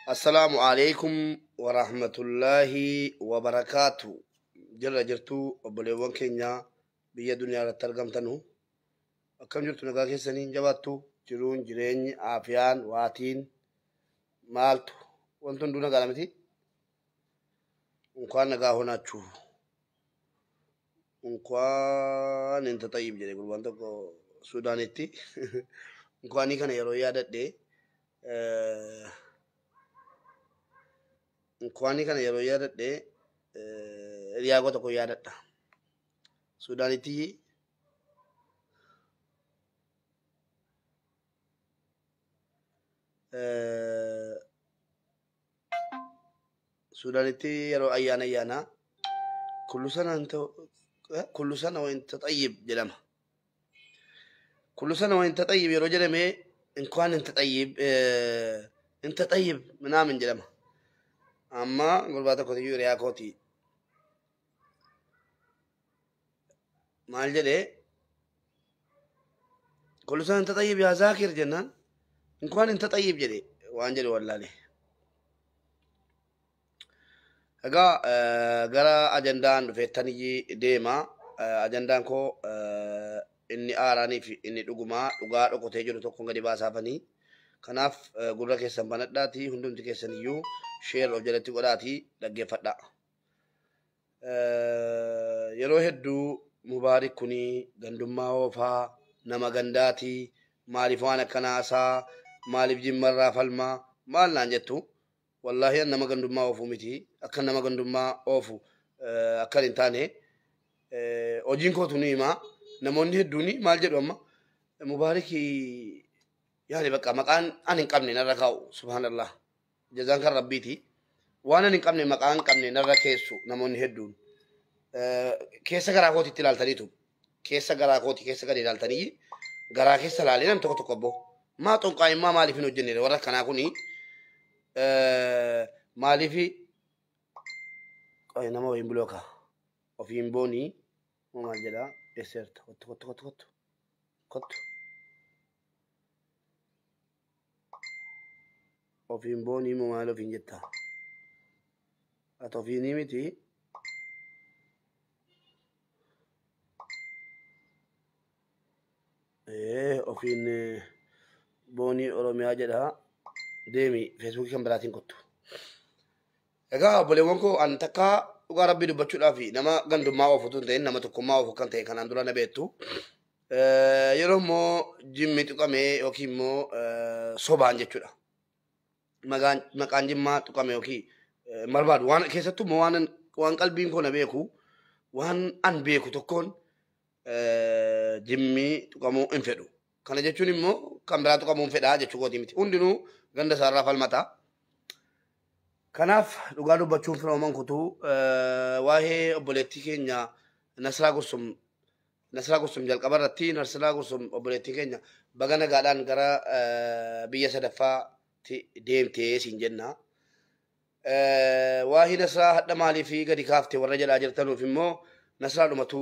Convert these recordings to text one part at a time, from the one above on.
Assalaamu alaikum warahmatullaahi wabarakaatu. Jirra jirtuu obboleewwan keenya biyya duniyaa irratti argamtanu. Akkam jirtu, nagaa keessanii hin jabaattu? Jiruun jireenyi aafiyaan waatiin maaltu wanti hunduu nagaa miti. Unkaan nagaa honaachuu. Unkaan inta xayyib jedhe gurbaan tokko Suudaanitti. Unkaanii kana yeroo yaadadhe, unkaanii kana yeroo yaadadhe hiriyaa koo tokko yaadadha. Suudaanitti Suudaanitti yeroo ayyaana ayyaanaa kullu sana kullu sana wa inta xayyib jedhama. Kullu sana wa inta xayyib yeroo jedhame inkaan inta xayyib inta xayyib minaamin jedhama. Amma gurbaa tokko iyyuu hiriyaa kooti. Maal jedhee, kullu sana inta xayyib yaa Zaakir jennaan inkaan inta xayyib jedhe waan jedhe wallaale. Egaa gara ajandaan dhufeettanii deema. Ajandaan koo inni aaraanii fi inni dhugumaa dhugaa dhokotee jiru tokko gadi baasaafanii. Kanaaf gurra keessan banadhaatii hundumti keessan iyyuu share of jalatti godhaatii dhaggeeffadhaa. Yeroo hedduu Mubaarik kuni gandummaa oofaa, nama gandaatii, maaliif waan akkanaasaa, maaliif jimmarraa falmaa maal naan jettu. Wallaahi an nama gandummaa oofu miti. Akka nama gandummaa oofu akkan hin taane hojiin kootu ni hima. Namoonni hedduun maal jedhu amma, Mubaarik yaani bakka maqaan an hin qabne narra kaa'u. Subhaanallah. Jazaan kan rabbiiti. Waan an hin qabne, maqaan hin qabne narra keessu namoonni hedduun. Keessa garaa kootitti ilaaltaniitu. Keessa garaa kooti keessa gadi ilaaltanii garaa keessa ilaalee nam tokko tokko abbo. Maa xonqaa'immaa maaliif hin hojjenne warra akkanaa kuni, maaliif nama wayiin bulooka ofiin boonii maal jedhaa eesseerta? Kottu kottu kottu kottu kottu, ofiin boonii moo maal ofiin jetta ati? Ofiinii miti. Ofiin boonii Oromiyaa jedha. Deemi, Feesbuukii kan biraatiin kottu. Egaa obboleewwan koo, an takka dhugaa rabbii dubbachuudhaaf nama gandummaa oofu tun ta'in, nama tokkummaa oofu kan ta'e kanaan dura na beektu. Yeroo immoo jimmi tuqamee yookiin immoo sobaan jechuudha. Maqaan jimmaa tuqame yookiin barbaadu waan keessattuu immoo waan qalbiin koo na beeku, waan an beeku tokkoon jimmi tuqamuu hin fedhu. Kana jechuun immoo kan biraa tuqamuu hin fedhaa jechuu kooti miti. Hundinuu ganda isaarraa falmata. Kanaaf dhugaa dubbachuun firooman kutuu waa'ee obboleettii keenya Nasraa Gursum, Nasraa Gursum jalqaba irratti, Nasraa Gursum obboleettii keenya baga nagaadhaan gara biyya sadaffaatti deemtee siin jenna. Waa'ee Nasraa hadha maaliif gadi kaafte warra jedhaa jirtanuuf immoo Nasraa dhumatu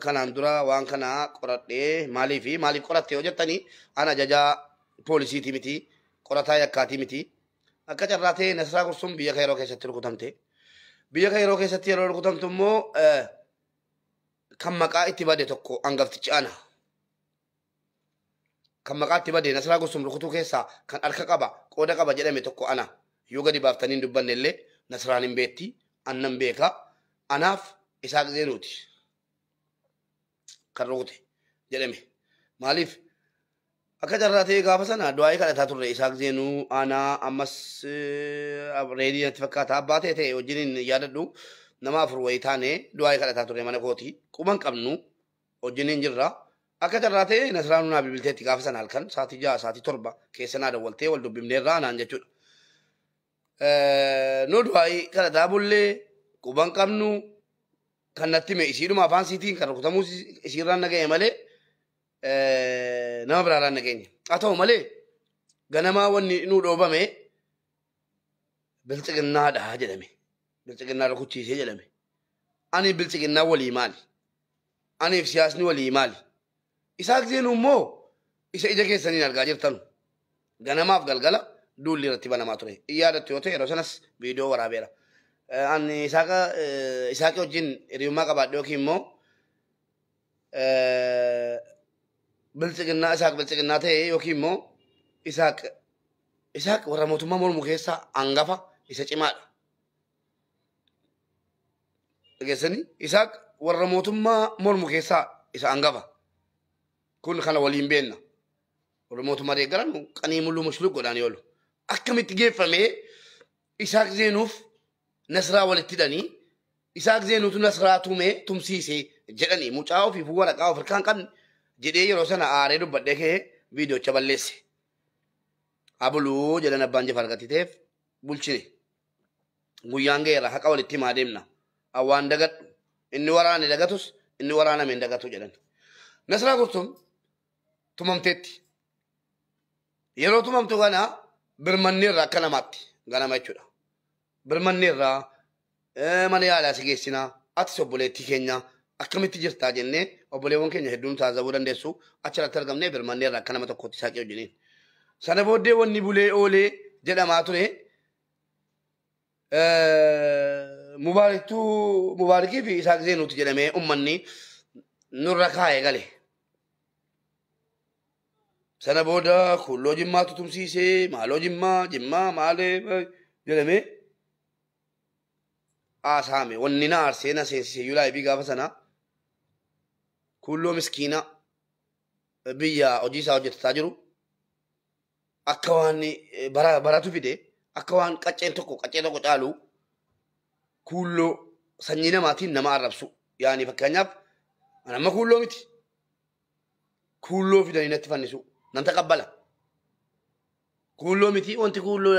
kanaan dura waan kana qoradhee. Maaliif maaliif qoratte yoo jettanii, an ajajaa poolisiiti miti, qorataa yakkaatii miti. Akka carraa ta'e Nasraa Gursum biyya Kairoo keessatti rukutamte. Biyya Kairoo keessatti yeroo rukutamtu immoo kan maqaa itti bade tokko hangaftichi ana. Kan maqaa itti bade Nasraa Gursum rukutuu keessaa kan harka qaba, qooda qaba jedhame tokko ana. Yoo gadi baaftanii hin dubbanne illee Nasraan hin beetti, annan beeka. Anaaf Isaaq Zeenuuti kan rukute jedhame. Maaliif, akka carraa ta'ee gaafa sana du'aa'ii kadhataa turre. Isaaq Zeenuu, anaa, ammas reedii natti fakkaata, abbaa ta'e ta'e wajjin hin yaadadhu, nama afur wayii taane du'aa'ii kadhataa turre mana kooti. Quban qabnu wajjin hin jirra. Akka carraa ta'e Nasraanuu naa bilbilteetti gaafa sana halkan sa'aatii 6, sa'aatii 7 keessa naa dawwaltee wal dubbifneerraa naan jechuudha. Nu du'aa'ii kadhataa bullee quban qabnu. Kan natti hime isiidhuma afaan siitiin kan rukutamuu isiirraan naga'e malee nama biraarraan nageenye. Haa ta'u malee ganamaa wanni nuu dhoobame biltsiginnaadha jedhame. Biltsiginnaa rukuchiisee jedhame. Ani biltsiginnaa walii maali? Aniif siyaasni walii maali? Isaaq Zeenuu immoo isa ija keessaniin argaa jirtanu. Ganamaaf galgala duulli irratti banamaa ture. Yaadattu yoo ta'e yeroo sanas viidiyoo waraabeera. Ani Isaaqii wajjin hiriyummaa qabaadhe yookiin immoo biltsiginnaa Isaaq biltsiginnaa ta'e yookiin immoo Isaaq warra mootummaa mormu keessaa hangafa isa cimaadha. Dhageessanii Isaaq warra mootummaa mormu keessaa isa hangafa. Kun kana waliin beenna. Warra mootummaa deeggaran qanii mul'uu mushluk godhaan oolu. Akkamitti geeffamee Isaaq Zeenuuf Nasraa walitti hidhanii Isaaq Zeenuutu Nasraa tumee tumsiisee jedhanii mucaa ofiif waraqaa of harkaa hin qabne jedhee yeroo sana aaree dubbadhee ka'ee viidiyoocha balleesse. Abuluu jedhan abbaan jifa argatiteef bulchine. Guyyaan ga'eera haqa walitti himaa deemna. Awwaan dagadhu. Inni waraane dagatus inni waraaname hin dagatu jedhan. Nasraa Gurtum tumamteetti. Yeroo tumamtu kana birmanneerra akka namaatti ganama jechuudha. Birmanneerra mana yaalaa si geessinaa atis obboleettii keenya akkamitti jirtaa jennee obboleewwan keenya hedduun taasisuu dandeessu achirratti argamnee birmanneerra akka nama tokkotti Isaaqii wajjiniin. Sana booddee wanni bulee oolee jedhamaa ture. Mubaarikii fi Isaaq Zeenuuti jedhamee uummanni nurra kaa'ee gale. Sana booda kulloo jimmaatu tumsiisee maaloo jimmaa jimmaa maalee jedhamee haasaame. Wanni na aarsee na seensisee iyyuu laayibii gaafa sana kulloo miskiina biyya hojii isaa hojjetataa jiru akka waan baratu fide akka waan qacceen tokko caalu kulloo sanyii namaatiin nama arrabsu. Yaani fakkeenyaaf amma kulloo miti kulloo fidanii natti fannisu. Nan taqabbala. Kulloo miti wanti kulloo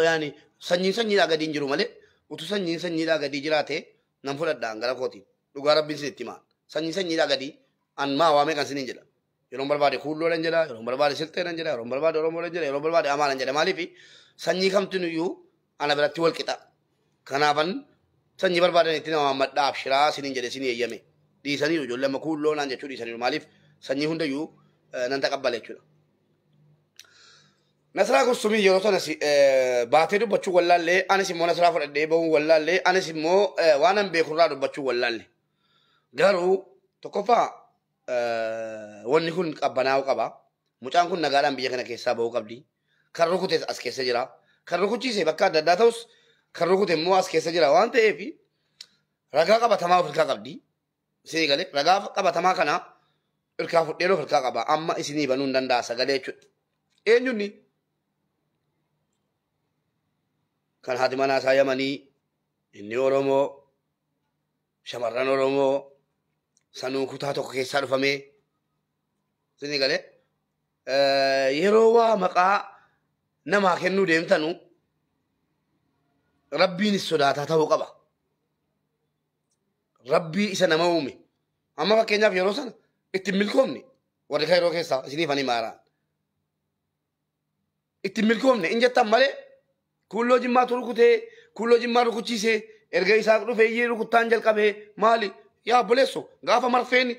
yaani sanyiin sanyiidhaa gadi hin jiru malee utuu sanyiin sanyiidhaa gadi jiraate nan fudhadha gara kootiin. Dhugaa rabbiin isinitti himaa. Sanyiin sanyiidhaa gadi an maa waamee kan isiniin jedha. Yeroon barbaade kulloo nan jedha, yeroon barbaade silxee nan jedha, yeroon barbaade oromoo nan jedha, yeroon barbaade amaa nan jedha. Maaliif sanyii kamtiin iyyuu ana biratti wal qixa. Kanaafan sanyii barbaadan itti nama maddaa abshiraa isiniin jedhe isinii eeyyame. Dhiisaniiru ijoollee amma kulloo naan jechuu dhiisaniiru. Maaliif sanyii hundayyuu nan taqabbala jechuudha. Nasraa Gursumii yeroo sana baatee dubbachuu wallaallee anis immoo Nasraa fudhadhee bahuun wallaallee anis immoo waan an beekurraa dubbachuu wallaalle. Garuu tokkoffaa wanni kun qabbanaa'uu qaba. Mucaan kun nagaadhaan biyya kana keessaa bahuu qabdi. Kan rukutes as keessa jira. Kan rukuchiise bakka adda addaa ta'us kan rukute immoo as keessa jira waan ta'eef ragaa qabatamaa of harkaa qabdi. Isinii galee ragaa qabatamaa kana harkaa fudhee of harkaa qaba. Amma isinii banuu hin danda'a sagalee jechuudha. Eenyunni? Kan haati manaa isaa Yamanii, inni Oromoo, shamarran Oromoo, sanuu kutaa tokko keessaa dhufamee. Isinii galee yeroo waa maqaa namaa kennuu deemtanu rabbiinis sodaataa ta'uu qaba. Rabbii isa nama uume. Amma fakkeenyaaf yeroo sana ittiin milkoomne warri kan yeroo keessaa isiniif ani maaraan. Ittiin milkoomne in jettan malee kulloo jimmaatu rukutee kulloo jimmaa rukuchiisee erga Isaaq dhufee iyyee rukuttaan jalqabee maali yaa obboleesso gaafa marfeen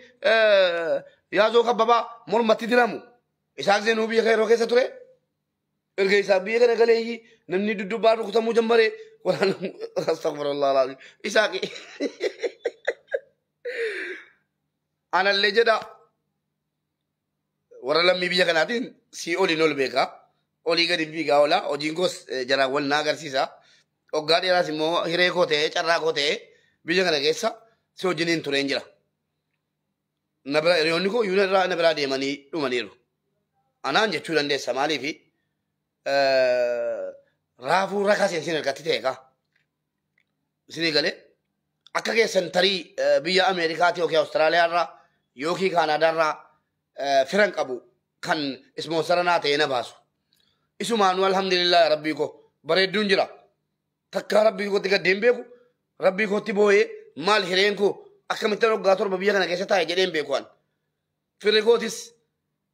yaazoo kabbabaa mormatti diramu Isaaq Zeenuu biyya yeroo keessa ture erga Isaaq biyya kana galeeyyii namni duddubbaa rukutamuu jammaree waraana astaghfirullah alazim Isaaq anallee jedha warra lammii biyya kanaatiin si oliin ol beekaa. Olii gadi fiigaa oola. Hojiin koos jaraan wal na agarsiisa. Hoggaa dheeraas immoo hiree koo ta'ee carraa koo ta'ee biyya kana keessa si wajjiniin tureen jira. Hiriyoonni koo iyyuu na biraa deemanii dhumaniiru. Anaan jechuu dandeessa maaliifi raafuu rakaa seensin harkatti ta'e kaa. Isinii galee akka keessan tarii biyya Ameerikaati yookiin Awustiraaliyaarraa yookiin Kaanaadaarraa firan qabu kan ispoonsara naa ta'ee na baasu. Isumaanuu alhamdulillah rabbii koo bareedduun jira. Takka rabbii kootti gaddeen beeku rabbii kootti boo'ee maal hireen koo akkamittan waggaa 7 biyya kana keessa taa'e jedheen beeku an. Firri kootis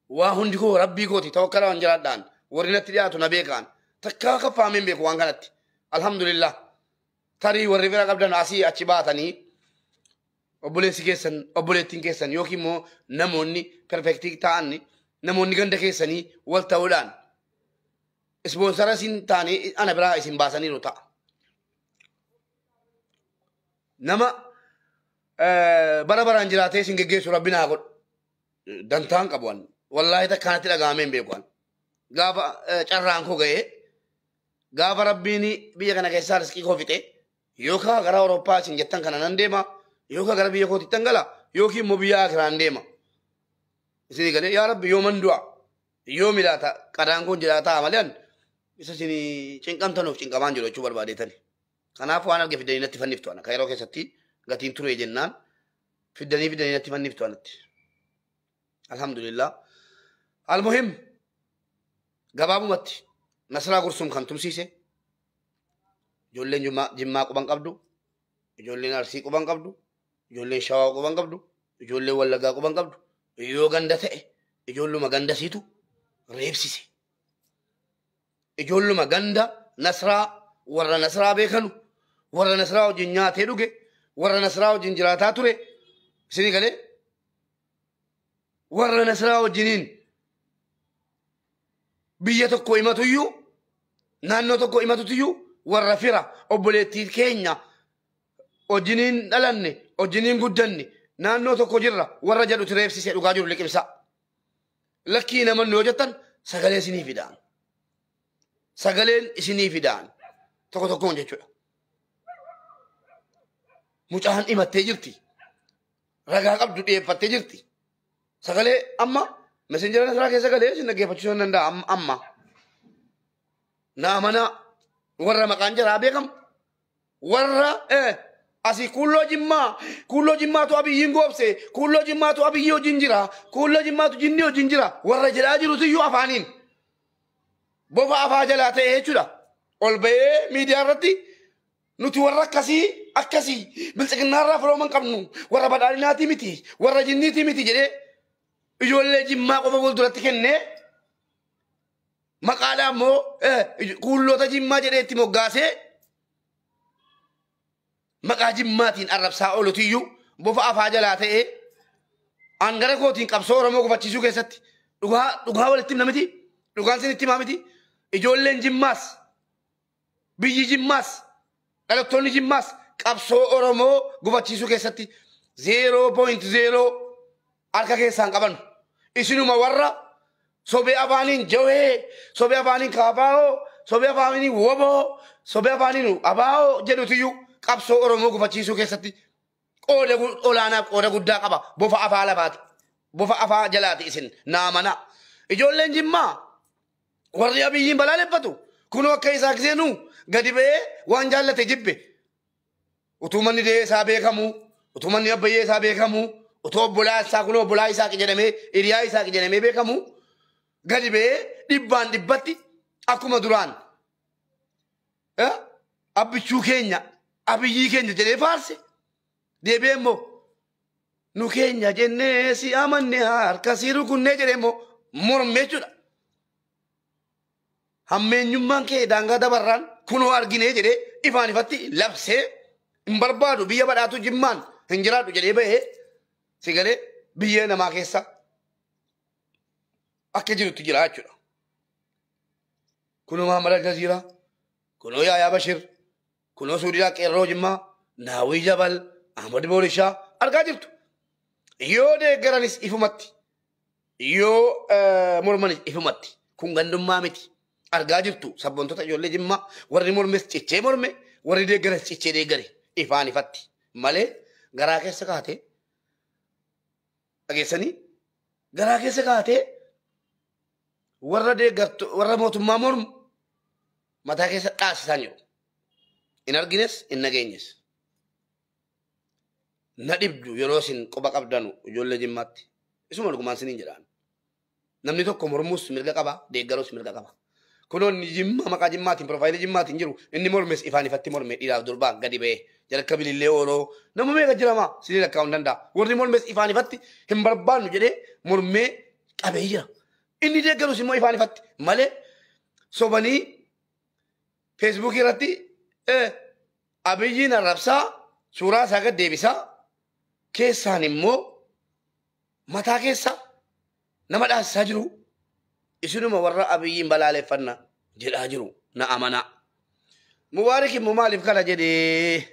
waa hundi koo rabbii kooti tawakkala waan jiraadhaan warri natti dhiyaatu na beekaan takka kaffaameen beeku waan kanatti. Alhamdulillah. Tarii warri fira qabdan asii achi baatanii obboleessi keessan obboleettiin keessan yookiin immoo namoonni perfektii ta'an namoonni ganda keessanii wal ta'uudhaan Ispoonsara isin taanii ana biraa isin baasaniiru ta'a. Nama bara baraan jiraatee isin geggeessu rabbi naa godhu. Dantaan qabu an. Wallaahi takkaanatti dhaga'amee hin beeku an. Gaafa carraan koo ga'ee gaafa rabbiin biyya kana keessaa riskii koo fixe yookaan gara Awurooppaa isin jettan kana nan deema yookaan gara biyya kootitti nan gala yookiin immoo biyya akiraan deema. Isin galee yaa rabbi yooman du'a yoo milaata qadaan kun jiraataa malee an isa isin cinqamtanuuf cinqamaan jiru jechuu barbaadeetani. Kanaaf waan arge fidanii natti fanniftu ana. Kan yeroo keessatti gatiin ture jennaan fidanii fidanii natti fanniftu anatti. Alhamdulillah. Almuhim gabaabumatti Nasraa Gursum kan tumsiise ijoolleen Jimmaa quban qabdu, ijoolleen Arsii quban qabdu, ijoolleen Shawaa quban qabdu, ijoolleen Wallaggaa quban qabdu, yoo ganda ta'e ijoolluma gandasiitu reebsise. Ijoolluma ganda Nasraa warra Nasraa beekanu, warra Nasraa wajjin nyaatee dhuge, warra Nasraa wajjin jiraataa ture, isinii galee warra Nasraa wajjiniin biyya tokko himatuyyuu naannoo tokko himatutuyyuu warra fira obboleettii keenya wajjiniin dhalanne wajjiniin guddanne naannoo tokko jirra warra jedhutu reebsise dhugaa jiru liqimsa. Lakkii namannu yoo jettan sagalee isinii fidaan. Sagaleen isinii fidaan tokko tokkoon jechuudha. Mucaan himattee jirti. Ragaa qabdu dhiyeeffattee jirti. Sagalee amma messenjera Nasraa keessa galee isin dhaggeeffachisuu hin danda'a amma. Na amanaa warra maqaan jaraa beekamu warra asii kuulloo jimmaa kuulloo jimmaatu abiyyiin goobse kuulloo jimmaatu abiyyii wajjin jira kuulloo jimmaatu jinnii wajjin jira warra jedhaa jirutu afaaniin bofa afaa jalaa ta'e jechuudha. Ol ba'ee miidiyaa irratti nuti warra akkasii akkasii biltsiginnaarraa firooma hin qabnu warra badhaadhinaatii miti warra jinniitii miti jedhee ijoollee jimmaa qofa fuulduratti kennee maqaadhaa immoo kuulloota jimmaa jedhee itti moggaasee maqaa jimmaatiin arrabsaa oolutiyyuu bofa afaa jalaa ta'ee hangara kootiin qabsoo Oromoo gufachiisuu keessatti dhugaa dhugaa walitti himna miti dhugaan isin himaa miti ijoolleen jimmaas biyyi jimmaas dhalattoonni jimmaas qabsoo Oromoo gufachiisuu keessatti 0.0 harka keessaan qaban isinuma warra sobee afaaniin jawee sobee afaaniin kaafaa'oo sobee afaaniin woboo sobee afaaniin abaa'oo jedhutiyyuu qabsoo Oromoo gufachiisuu keessatti qooda olaanaa qooda guddaa qaba bofa afaa lafaati bofa afaa jalaati isin naamana ijoolleen jimmaa warri abiyyiin balaaleffatu kunoo akka isaa seenuu gadi ba'ee waan jaallate jibbe utuu manni dee isaa beekamu utuu manni abbayyee isaa beekamu utuu obbolaa isaa kunoo obbolaa isaa jedhamee hiriyaa isaa jedhamee beekamu gadi ba'ee dhibbaan dhibbatti akkuma duraan abbichuu keenya abiyyii keenya jedhee faarse deebi'ee immoo nu keenya jennee si amanne harka si rukunnee jedhee immoo mormee jechuudha. Hammeenyummaan kee daangaa dabarraan kunoo arginee jedhee ifaan ifatti labsee hin barbaadu biyya badhaatu jimmaan hin jiraadhu jedhee bahee si galee biyya namaa keessa akka jirutti jira jechuudha. Kunoo Mahammad Aljaziiraa, kunoo Yaayaa Bashir, kunoo Suudiyaa Qeerroo Jimmaa, Naawii Jabal, Ahmad Boorishaa argaa jirtu. Yoo deeggaranis ifumatti, yoo mormanis ifumatti kun gandummaa miti. Argaa jirtu sabboontota ijoollee Jimmaa warri mormes cichee morme warri deeggaras cichee deeggare ifaan ifatti malee garaa keessa kaatee dhageessanii garaa keessa kaatee warra deeggartu warra mootummaa mormu mataa keessa dhaasisaa jiru. Hin argines hin nageenyes. Na dhibdu yeroo isin quba qabdanu ijoollee Jimmaatti. Isuma dhugumaan isiniin jedhaan. Namni tokko mormuus mirga qaba, deeggaruus mirga qaba. Kunoo inni Jimmaa maqaa Jimmaatiin piroofaayilii Jimmaatiin jiru inni mormes ifaan ifatti morme dhiiraaf durbaan gadi ba'ee jalakka bilillee ooloo nama meeqa jiramaa sinii lakkaa'uu hin danda'a. Warri mormes ifaan ifatti hin barbaannu jedhee mormee qabee jira. Inni deeggarus immoo ifaan ifatti malee sobanii feesbuukii irratti abiyyiin arrabsaa suuraa isaa gad deebisaa keessaan immoo mataa keessa nama dhaasisaa jiru. Isinuma warra abiyyiin balaaleffanna. Jedhaa jiru na amanaa. Mubaarik immoo maaliif kana jedhee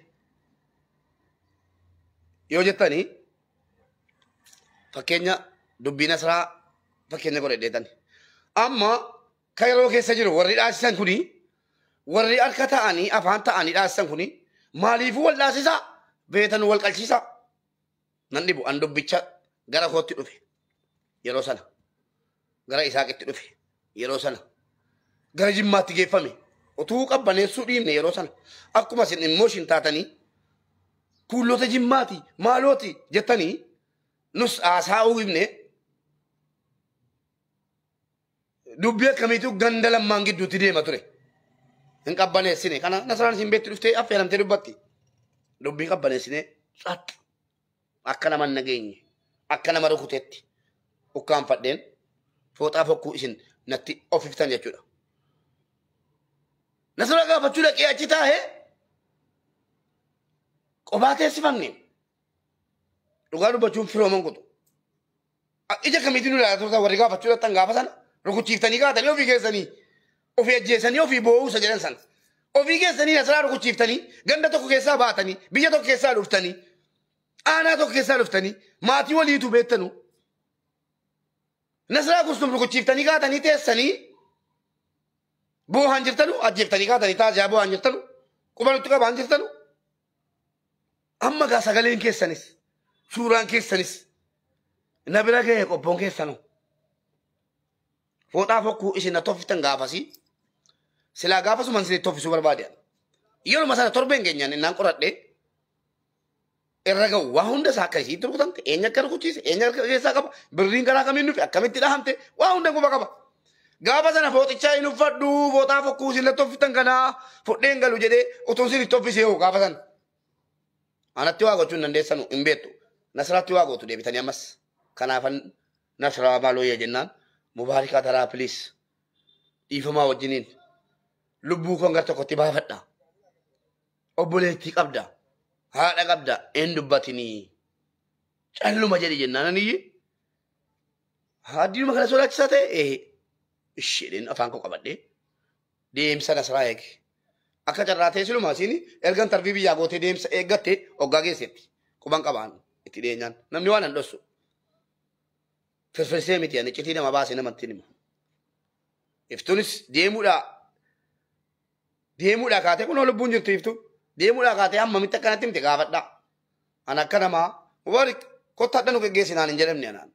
yoo jettanii, fakkeenya dubbii Nasraa fakkeenya godhadheetan. Amma kan yeroo keessa jiru warri dhaasisan kuni, warri harka ta'anii afaan ta'anii dhaasisan kuni, maaliifuu wal dhaasisaa, beetan wal qalchiisaa? Nan dhibu an. Dubbicha gara kootti dhufe yeroo sana, gara Isaaqitti dhufe yeroo sana, gara Jimmaatti geeffame. Utuu qabbaneessuu dhiibne yeroo sana, akkuma isin immooshin taatanii kuullota Jimmaati maalooti jettanii nus haasaa uwwifne, dubbii akkamiitu ganda lammaan gidduutti deema ture. Hin qabbaneessine. Kana Nasraan isin beektu dhuftee affeeramtee dubbatti. Dubbii qabbaneessine, xaxxu akka nama hin nageenye, akka nama rukutetti ukkaanfadheen fooxaa fokkuu isin natti ofiftan jechuudha. Nasraa gaafachuu dhaqee achi taa'ee qophaa teessifamne. Dhugaa dubbachuun firooman kutu. Ija kamiitiin nu ilaalaa turtan warri gaafachuu dhaqxan gaafa sana? Rukuchiiftanii kaatanii ofii keessanii ofii ajjeesanii ofii boo'uu isa jedhan sana. Ofii keessanii Nasraa rukuchiiftanii, ganda tokko keessaa baatanii, biyya tokko keessaa dhuftanii, aanaa tokko keessaa dhuftanii, maatii waliitu beektanu. Nasraa Kustum rukuchiiftanii kaatanii teessanii boo'aan jirtanu, ajjeeftanii kaatanii taasisaa boo'aan jirtanu, quba nutti qabaan jirtanu. Amma gaa sagaleen keessanis suuraan keessanis na bira ga'e, qophoon keessanu. Fooxaa fokkuu isin na toffitan gaafasii, silaa gaafasuman isin toffisuu barbaade. Yeruma sana torbeen keenyaan innaan qoradhee irra ga'u, waa hunda isaa, akka isiitti rukutamte, eenyu akka rukuchiise, eenyu akka keessaa qaba, birriin karaa kamiin dhufe, akkamitti dhahamte, waa hunda quba qaba. Gaafa sana fooxichaa hin uffadhu, fooxaa fokkuu isin na toffitan kanaa fudheen galu jedhee utuun isin toffisee hoo gaafa sana? Anatti waa gochuu hin dandeessanu, hin beektu. Nasraatti waa gootu deebitanii ammas. Kanaafan Nasraa maaloo jennaan, Mubaarikaa taraa please, dhiifamaa wajjiniin lubbuu koon gara tokkotti baafadha. Obboleettii qabda. Haadha qabda. Hin dubbatinii. Calluma jedhi jennaan aniyyi. Haaddiinuma kana sodaachisaa ta'e isheedhaan afaan koo qabadhee deemsa Nasraa eege. Akka carraa ta'e siluma asiin ergan tarbii biyyaa gootee deemsa eeggatte hoggaa geessetti. Quban qabaan itti dhiyeenyaan namni waan hin dhossu. Firfirsee miti, ani iccitii nama baasee namatti hima. Iftuunis deemuudhaa kaatee, kunoo lubbuun jirtu iftu, deemuudhaa kaatee hammamitti akkanatti himte gaafadhaa. An akka namaa Mubaarik kottaa hadha nu geggeessinaan hin jedhamne anaan.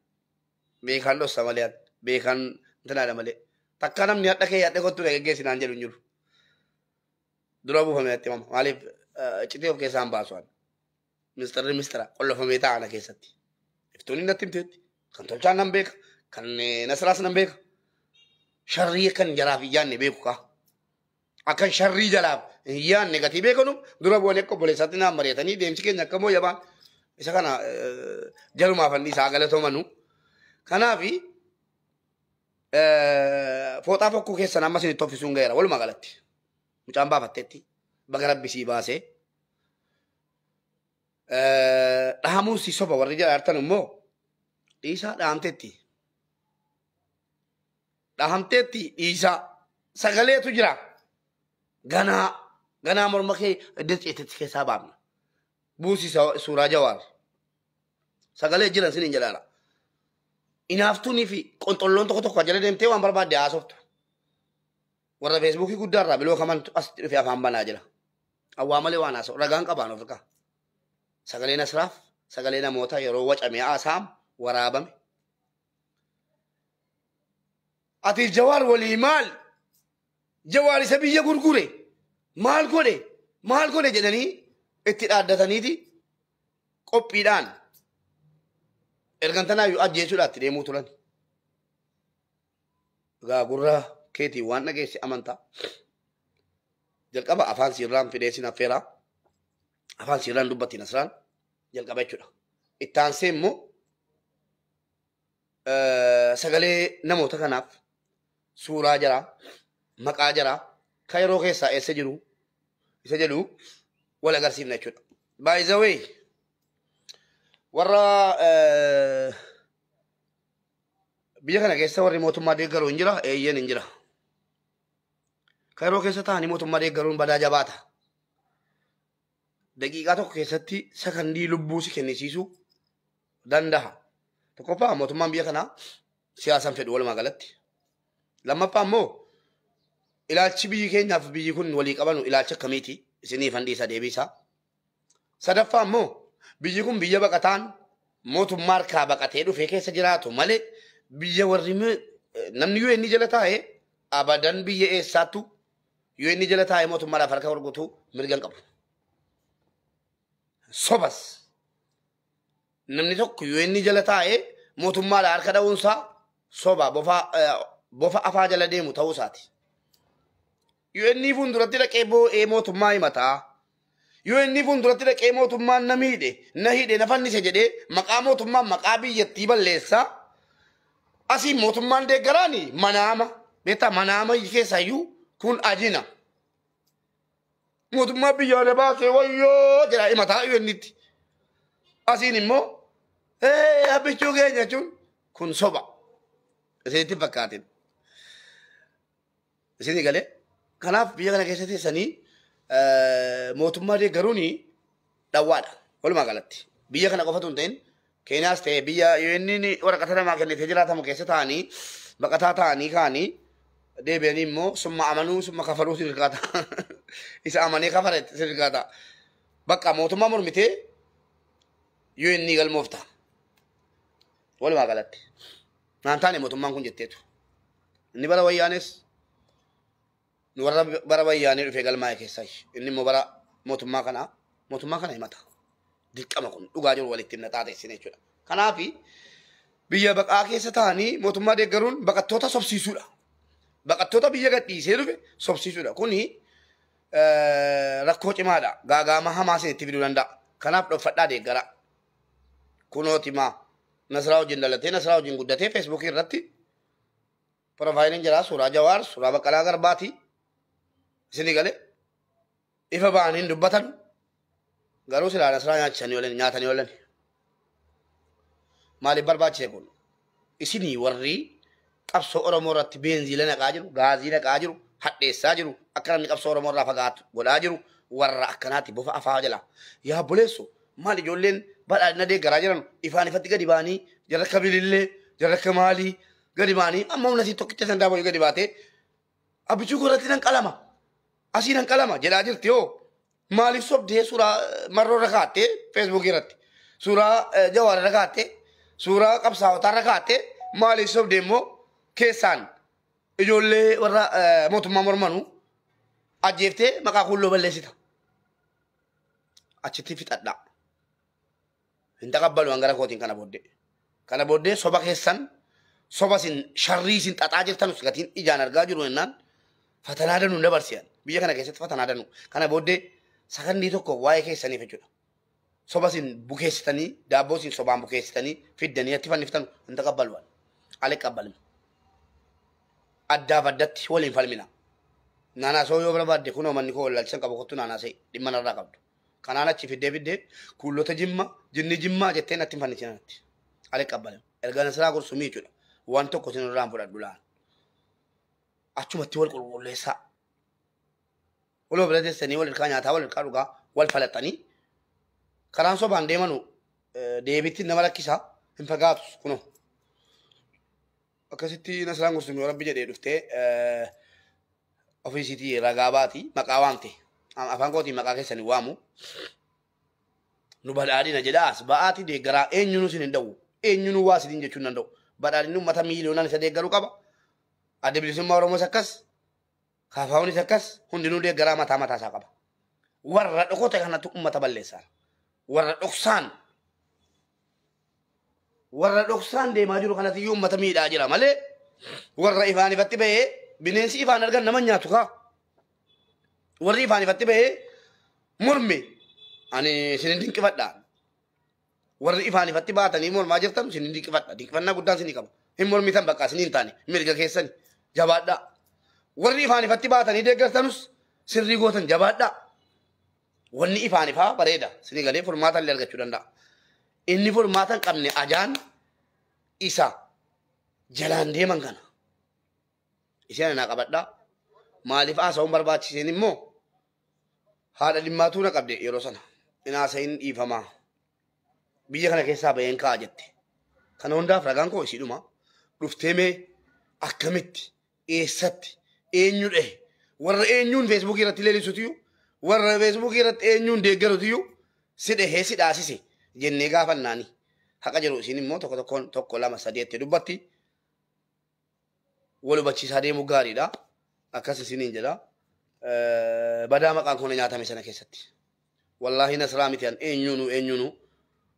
Beekaan dhossa malee, beekaan intalaadha malee. Takka namni hadha kee hadha kottuu na geggeessinaan jedhu hin jiru. Dura buufame natti himama. Maaliif iccitii of keessaa hin baasu ani. Mistirri mistira qollofamee taa'a na keessatti. Iftuun natti himteetti. Kan Tolchaan nan beeka. Kan Nasraas nan beeka. Sharrii akkan jaraaf hin yaadne beeku kaa. Akkan sharrii jalaaf hin yaadne gatii beekanu dura bu'anii akka obboleessaatti naan mari'atanii deemsi keenya akka mooyyamaan isa kana jalumaaf anni isaa galatoomanu. Kanaafi fooxaa fokkuu keessan amma isin toffisuun ga'eera walumaa galatti. Mucaan baafatteetti baga Rabbi sii baasee. Dhahamuun si soba warri jedha immoo dhiisaa, dhahamteetti. Dhahamteetti, dhiisaa, sagaleetu jira. Ganaa ganaa morma kee dirceetetti keessaa baafna. Buusi suuraa Jawaar. Sagalee jiran sinin jedhaara. Inaaftuunii fi qonxolloon tokko tokko jala deemtee waan barbaadde haasoftu. Warra Feesbuukii guddaarraa biloo kamantu asitti dhufee afaan banaa jira. Awwaa malee waan haasa'u ragaan qabaan ofirkaa. Sagalee Nasraaf sagalee namoota yeroo wacame haasa'amu waraabame. Ati Jawaar walii maal? Jawaar isa biyya gurgure maal godhe maal godhe jedhanii itti dhaaddataniiti qophiidhaan ergan tanaayyuu ajjeesuudhaaf itti deemuu turan. Egaa gurra keetiin waan dhageesse amantaa. Jalqaba afaan siirraan fidee sin affeeraa. Afaan siirraan dubbatti Nasraan jalqaba jechuudha. Itti aansee immoo sagalee namoota kanaaf suuraa jaraa, maqaa jaraa, kan yeroo keessaa eessa jiru isa jedhu wal agarsiifna jechuudha. By the way, warra biyya kana keessa warri mootummaa deeggaru hin jira, eeyyeen hin jira. Kairoo keessa taa'anii mootummaa deeggaruun badaa jabaata. Daqiiqaa tokko keessatti sakandii lubbuu si kennisiisuu danda'a. Tokkoffaa mootummaan biyya kanaa siyaasaan fedhu walumaa galatti. Lammaffaa immoo ilaalchi biyyi keenyaaf biyyi kun walii qabanu ilaalcha akkamiiti isiniif handiisa deebiisaa. Sadaffaa immoo biyyi kun biyya baqataan mootummaa harkaa baqatee dhufee keessa jiraatu malee biyya warri namni yoo inni jala taa'e abadan biyya eessaattu yoo inni jala taa'e mootummaadhaaf harka gurgutu mirga hin qabu. Sobas namni tokko yoo inni jala taa'e mootummaadhaaf harka dha'uunsaa soba bofa afaa jala deemu ta'uu isaati. Yoo inni fuulduratti dhaqee boo'ee mootummaa himataa. Yoo inni fuulduratti dhaqee mootummaan na miidhe na hidhe na fannise jedhee maqaa mootummaa maqaa biyyattii balleessaa. Asii mootummaan deeggaraani manaama beektaa manaama keessaayyuu kun ajina. Mootummaa biyyaa na baasee wayyoo jedhaa himataa yoo innitti. Asiin immoo abbichuu keenya jechuun kun soba. Isinitti fakkaatin. Isinii galee kanaaf biyya kana keessa teessanii mootummaa deeggaruun dhawwaadha walumaa galatti. Biyya kana qofatu hin ta'in Keeniyaas ta'e biyya yoo inni waraqata namaa kennitee jiraatamu keessa taa'anii baqataa ta'anii ka'anii deebi'anii immoo summa amanuu summa kafaluu sirkaata. Isa amanee kafale sirkaata. Bakka mootummaa mormitee yoo inni galmoofta. Walumaa galatti. Naan taane mootummaan kun jetteetu. Inni bara wayyaanes nu warra bara wayyaanee dhufee galmaa'e keessaa inni immoo bara mootummaa kana himata. Dirqama kun dhugaa jiru walitti himna taate isin jechuudha. Kanaaf biyya baqaa keessa taa'anii mootummaa deeggaruun baqattoota sobsiisuudha. Baqattoota biyya gadhiisee dhufe sobsiisuudha. Kuni rakkoo cimaadha. Gaagaama hamaa isinitti fiduu danda'a. Kanaaf dhokfadhaa deeggara. Kunooti maa Nasraa wajjin dhalatee Nasraa wajjin guddatee Feesbuukii irratti piroofaayiliin jira suuraa Jawaar suuraa Baqqalaa Garbaati. Isinii galee ifa ba'anii hin dubbatan. Garuu silaa Nasraa nyaachisanii oolan nyaatanii oolan. Maaliif barbaachise kun? Isinii warri qabsoo Oromoo irratti beenziila naqaa jiru, gaazii naqaa jiru, hadheessaa jiru, akka namni qabsoo Oromoo irraa fagaatu godhaa jiru warra akkanaati bofa afaa jala. Yaa buleessu maal ijoolleen badhaadhina deeggaraa jiran ifaan ifatti gadi ba'anii jarra akka bilillee jarra akka maalii gadi ba'anii amma humna isii tokkicha sandaa boyu gadi baatee abbichuu korratti nan qalama asii nan qalama jedhaa jirti yoo maaliif sobdee suuraa marroo irra kaa'attee Feesbuukii irratti suuraa Jawaar irra kaa'attee suuraa qabsaa'otaa irra kaa'attee maaliif sobdee immoo keessaan ijoollee warra mootummaa mormanu ajjeeftee maqaa kulloo balleessita. Achitti fixadhaa. Hin taqabbalu hangara kootiin kana booddee. Kana booddee soba keessan soba isin sharrii isin xaxaa jirtanus gatiin ijaan argaa jiru jennaan fatanaa danuu hin dabarsiyan. Biyya kana keessatti fatanaa danuu. Kana booddee sakandii tokko waa'ee keessaniif jechuudha. Soba isin bukeessitanii daabboo isin sobaan bukeessitanii fiddanii itti fanniftanu hin taqabbalu. Alee qabbalmi. Addaaf addatti waliin falmina. Naanaa yoo barbaadde kunoo manni koo wallaalchisan qabu kottu naanaa se'i dhimma narraa qabdu. Kanaan achi fiddee fiddee kuullota jimma jinni jimmaa jettee natti hin fannisinatti. Alee qabbalmi. Erga Nasraa Gursumii jechuudha. Waan tokko isin irraa hin fudhadhu laan. Achumatti wal qulqulleessaa. Waluma bira teessanii wal hirkaa nyaataa wal hirkaa dhugaa wal falaxanii karaan sobaan deemanu deebitti nama rakkisaa hin fagaatus kunoo. Akkasitti Nasraan Gursumii Rabbi jedhee dhuftee ofiisiitii ragaa baati maqaa waamte. Afaan kootiin maqaa keessanii waamu. Nu badhaadhina jedhaa as ba'aati deeggaraa eenyuun isin hin dha'u. Eenyuun waa isin jechuu hin danda'u. Badhaadhinni uummata miiliyoonaan isa deeggaruu qaba. Adda bilisummaa Oromoos akkas. Kaafaawunis akkas hundinuu deeggaraa mataa mataa isaa qaba. Warra dhokote kanatu uummata balleessaa. Warra dhoksaan deemaa jiru kanatti iyyuu uummata miidhaa jira malee warra ifaan ifatti bahee bineensi ifaan argan nama nyaatu kaa. Warri ifaan ifatti bahee morme ani isin dinqifadha. Warri ifaan ifatti baatanii mormaa jirtan isin dinqifadha. Dinqifannaa guddaan isinii qaba. Hin mormitan bakka isin hin taane mirga keessani jabaadhaa. Warri ifaan ifatti baatanii deeggartanus sirrii gootan jabaadhaa. Wanni ifaan ifaa bareeda. Isinii galee furmaata illee argachuu danda'a. Inni furmaata hin qabne ajaan isa jalaan deeman kana. Isheen anaa qabadhaa. Maaliif haasa'uun barbaachiseen immoo haadha dhimmaatuu na qabde yeroo sana. Hin haasa'iin dhiifamaa. Biyya kana keessaa baheen ka'a jette. Kana hundaaf ragaan koo isiidhuma. Dhuftee mee akkamitti eessatti eenyu dhahe warra eenyuun feesbuukii irratti leellisuutiyyuu warra feesbuukii irratti eenyuun deeggarutiyyuu si dhahee si dhaasise jennee gaafannaani. Haqa jiru isiin immoo tokko tokkoon tokko lama sadeetti dubbatti. Wal hubachiisaa deemuu gaariidha. Akkas isiniin jedha. Badaa maqaan kun nyaatame sana keessatti. Wallaahi Nasraa miti an eenyuunu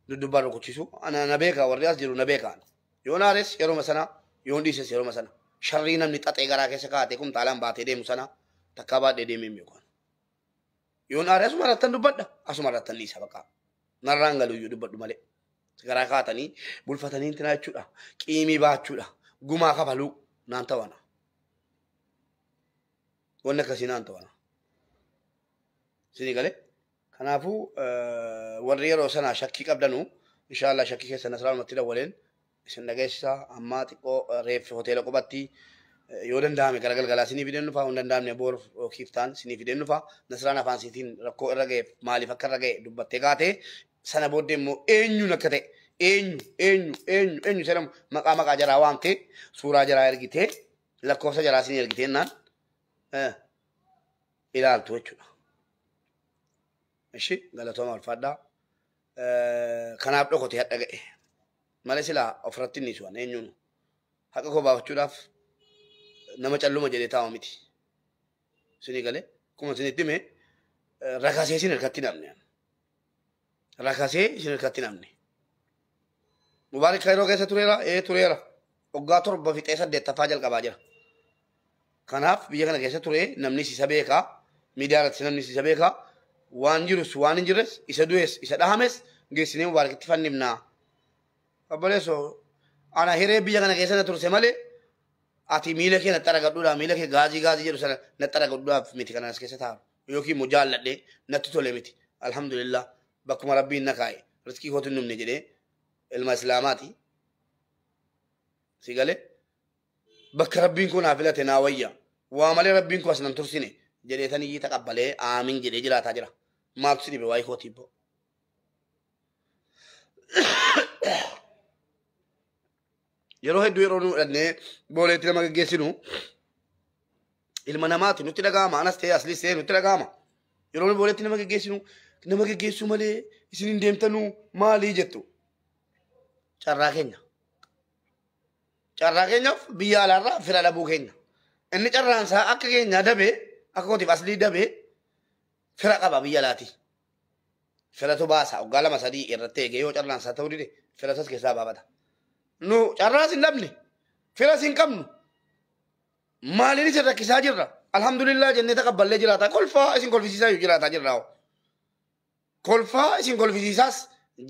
duddubbaan rukuchiisu. Ana na beeka warri as jiru na beeka. Yoon aares yeroo sana yoon dhiises yeroo sana. Sharrii namni xaxee garaa keessa kaa'atee kumtaalaan baatee deemu sana takkaa baadhee deemee hin beeku. Yoon aare asuma irrattan dubbadha asuma irrattan dhiisa baqa. Narraan galuyyuu dubbadhu malee. Garaa kaatanii bulfatanii intinaa jechuudha. Qiimii baachuudha. Gumaa kafaluu naan ta'ana. Wanni akkasii naan ta'ana. Isinii galee? Kanaafuu warri yeroo sana shakkii qabdanu inshaallah shakkii keessa Nasraanumatti dawwaleen isin dhageessisa ammaa xiqqoo reeffi hoteela qubatti yoo danda'ame gara galgalaa isinii fideen dhufa hin danda'amne boor kiiftaan isinii fideen dhufa. Nasraan afaan isiitiin rakkoo irra ga'e maaliif akka irra ga'e dubbattee kaatee sana booddee immoo eenyuun akka ta'e eenyu eenyu eenyu eenyu jedhamu maqaa maqaa jaraa waamtee suuraa jaraa ergitee lakkoofsa jaraa isinii ergitee naan ilaaltu jechuudha. Ishi galatooma ulfaadhaa. Kanaaf dhokotee hadha ga'e. Malee silaa ofirratti inni su'an eenyuun haqa koo baafachuudhaaf nama calluma jedhee taa'u miti. Isinii galee akkuma isinitti hime rakasee isin harkatti namne. Rakasee isin harkatti namne. Mubaarik yeroo keessa tureera ee tureera. Waggaa 7 fixee 8ffaa jalqabaa jira. Kanaaf biyya kana keessa ture namni isa beekaa miidiyaa irratti namni isa beekaa waan jirus waan hin jirres isa du'es isa dhahames geessinee Mubaarikitti fannifnaa. Obboleessoo ana hiree biyya kana keessa na turse malee ati miila kee natti aragadhuudhaaf miila kee gaazii gaazii jedhu sana natti aragadhuudhaaf miti kana as keessa taa'u yookiin immoo jaalladhee natti tole miti. Alhamdulillah bakkuma rabbiin na kaa'e riskii kootu hin dhumne jedhee ilma islaamaati. Si galee bakka rabbiin kun naa filate naa wayya waa malee rabbiin kun as nan tursine jedhee taniyyii taqabbalee aamin jedhee jiraataa jira. Maaltu si dhibe waa'ee kootii boo. Yeroo hedduu yeroo nu dhannee booleetti nama geggeessinu ilma namaati nutti dhaga'ama anas ta'e aslis ta'e nutti dhaga'ama. Yeroo nu booleetti nama geggeessinu nama geggeessuu malee isin hin deemtanuu maalii jettu. Carraa keenya. Carraa keenyaaf biyya alaarraa fira dhabuu keenya. Inni carraan isaa akka keenyaa dabee akka kootiif aslii dabee fira qaba biyya alaati. Firatu baasa waggaa 2 3 irratti eegee yoo carraan isaa ta'uu dide firatas keessaa baafata. Nu carraas hin dhabne firas hin qabnu maaliin isin rakkisaa jirra alhamdulillah jennee taqabballee jiraataa kolfaa isin kolfisiisaa jiraataa jirra kolfaa isin kolfisiisaas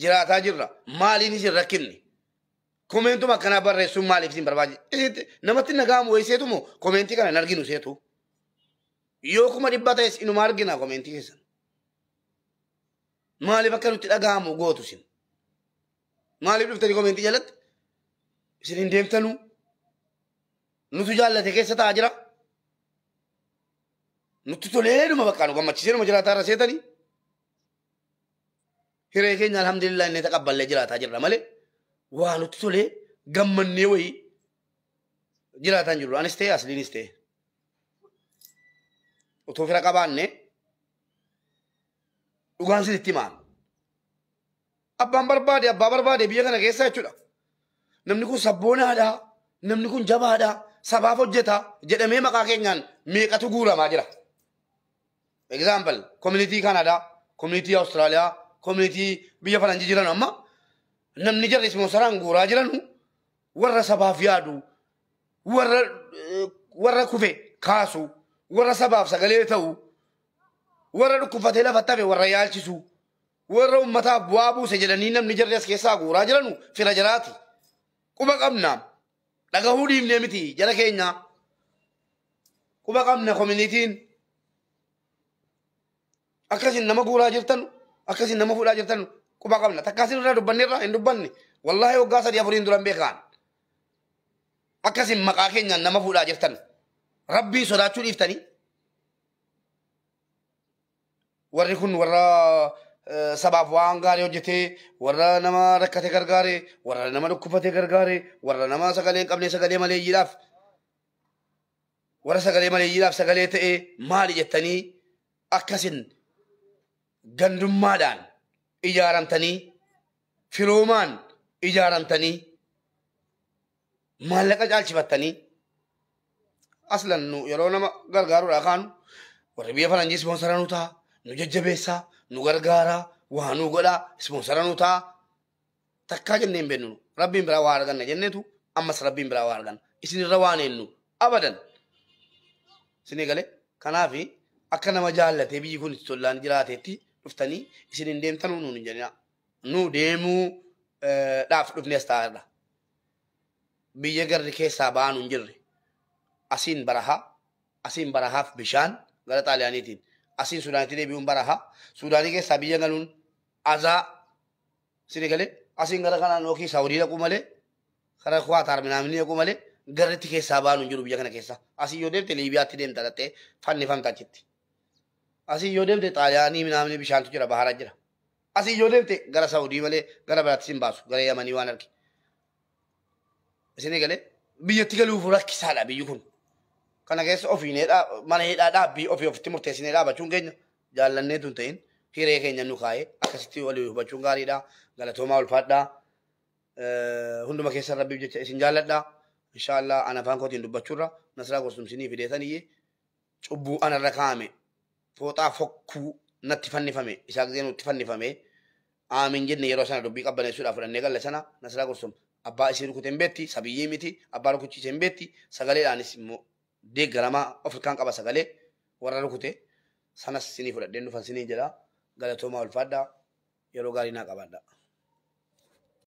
jiraataa jirra maaliin isin rakkinne komeentuma akkanaa barreessuun maaliif isin barbaachise namatti nagaamu wayiseetu moo komeentii kana hin arginu seetu yoo 100,000 ta'es inuma argina komeentii keessan maaliif akka nutti dhaga'amu gootu isin maaliif dhuftanii komeentii jalatti isin hin deemtanuu nutu jaallate keessa taa'aa jira nutti toleedhuma bakka nu gammachiiseedhuma jiraataa irra seetanii hiree keenya alhamdulillah inni taqabballee jiraataa jirra malee waa nutti tolee gammannee wayii jiraataa hin jirru anis ta'e asliinis ta'e otoo fira qabaanne dhugaan isinitti himaan abbaan barbaade abbaa barbaade biyya kana keessa jechuudha. Namni kun sabboonaadha, namni kun jabaadha, sabaaf hojjeta jedhamee maqaa keenyaan meeqatu guuramaa jira. Example, community Canada, community Australia, community biyya faranjii jiran amma namni jarri ispoonsaraan guuraa jiran warra sabaaf yaadu, warra kufe kaasu, warra sabaaf sagalee ta'u, warra dhukkubfatee lafa tafe warra yaalchisu, warra uummataaf bu'aa buuse jedhanii namni jarri as keessaa guuraa jiran fira jaraati. Quba qabna dhagahuu dhiifnee miti jara keenya quba qabna communitiin akkasin nama guuraa jirtan akkasin nama fuudhaa jirtan quba qabna takkasin irraa dubbanne irraa hin dubbanne wallaahi waggaa 3 4 duran beekaan akkasin maqaa keenyaan nama fuudhaa jirtan rabbii sodaachuu dhiiftanii Warri kun warra sabaaf waan gaarii hojjetee, warra nama rakkate gargaare, warra nama dhukkubfate gargaare, warra nama sagalee hin qabne sagalee maleeyyiidhaaf, warra sagalee maleeyyiidhaaf sagalee ta'e maali jettanii akkasin gandummaadhaan ijaaramtanii, firoomaan ijaaramtanii, maallaqa caalchifattanii. Aslan nu yeroo nama gargaaruudhaa kaanu warri biyya faranjii ispoonsara nu ta'a, nu jajjabeessaa, nu gargaaraa, waa nu godhaa, ispoonsara nu ta'a takkaa jennee hin beeknu. Rabbiin biraa waa arganna jenneetu ammas rabbiin biraa waa arganna, isinirra waan eenyu abadan isinii galee. Kanaafi akka nama jaallatee biyyi kun itti tollaan jiraateetti dhuftanii isin hin deemtanuu nuun hin jedhina. Nu deemuu dhaaf dhufne as taa'arra. Biyya garri keessaa ba'an hin jirre. Asiin barahaa, asiin barahaaf bishaan gara Xaaliyaaniitiin, asiin Suudaanitti deebi'uun barahaa, Suudaanii keessaa biyya galuun azaa isinii galee, asiin gara kanaan yookiin Saawudii dhaquu malee, karaa Kuwaataar minaamini dhaquu malee garritti keessaa ba'an hin jiru biyya kana keessa. Asii yoo deemte Liibiyaatti deemta, dhattee fannifamta achitti. Asii yoo deemte Xaaliyaanii minaamini bishaantu jira, bahara jira. Asii yoo deemte gara Saawudii malee gara biraatti sin baasu, gara Yamanii waan arge. Isinii galee, biyyatti galuuf rakkisaadha biyyi kun. Kana keessa ofiin mana hidhaa dhaabbii ofii ofitti murteessinee dhaabachuun keenya jaallanneetu hin ta'in, hiree keenya nu kaa'ee akkasitti walii hubachuun gaariidha. Galatoomaa, ulfaadhaa. Hunduma keessan rabbiif jecha isin jaalladha. Inshaallah ana afaan kootiin dubbachuurra Nasraa Gorsumsinii fideetaniyyee cubbuu anarra kaa'ame, fooxaa fokkuu natti fannifame, isaa gisee nutti fannifame, aamin jenne yeroo sana dubbii qabbaneessuudhaaf fudhannee galle sana. Nasraa Gorsum abbaa isii rukute hin beetti, sabiyyii miti, abbaa rukuchiise hin beetti, sagaleedhaanis immoo deeggaramaa Afrikaan qaba. Sagalee warra rukute sanas sinii fudhadheen dhufan sinii jedha. Galatoomaa, ulfaadhaa, yeroo gaarii naa qabaadha.